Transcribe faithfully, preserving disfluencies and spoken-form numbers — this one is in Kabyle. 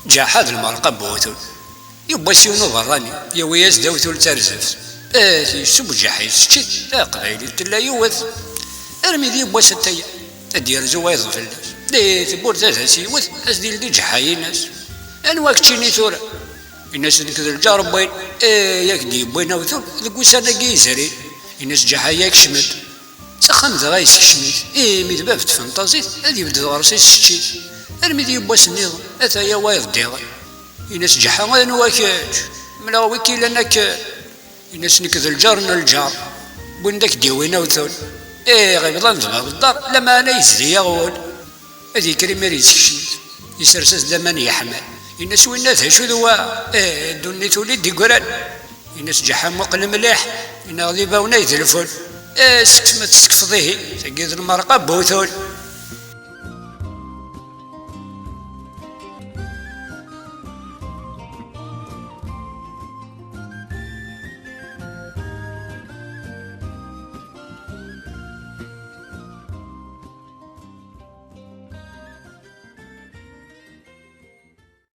Ǧaḥa d lmerqa n wewtul. Yiwwas yiwen uberrani, yawi-yas-d awtul d tarzeft. Eh, yessewǧaḥ-it, tečč-it, taqbaylit tella yiwet. Armi d yiwwas ataya, ad d-yerzu wayeḍ fell-as. Di tewwurt ad as-yiwet, ad s-d-ildi ǧaḥa-inas. Anwa keččini tura? Ini-as nekk d lǧar n wayen, eh, yak d-yewwin awtul deg ussan-agi yezrin. Ini-as ǧaḥa-ya kcem-d. S axxam dɣa yessekcem-it, imi d bab n tfenṭazit, ad yebded ɣer-s yessečč-it. Armi d yiwwas nniḍen, ataya wayeḍ diɣen. Ini-as ǧaḥa anwa kečč? Mleɣ wi k-ilan akken. Ini-as nekk d lǧar n lǧar. Win d ak-d-yewwin awtul. Iɣ ibḍan d bab ddar, lameɛna yezdi-yaɣ wul. Ad yekker imir yessekcem-it, yessers-as-d aman yeḥman. Ini-as winna d acu d wa? Eh, ddunit ul i d-iggran. Ini-as ǧaḥa muqel mliḥ, neɣ d ibawen ay d lful. Eh, sekcem ad testeqseḍ ihi, tagi d lmerqa n wewtul.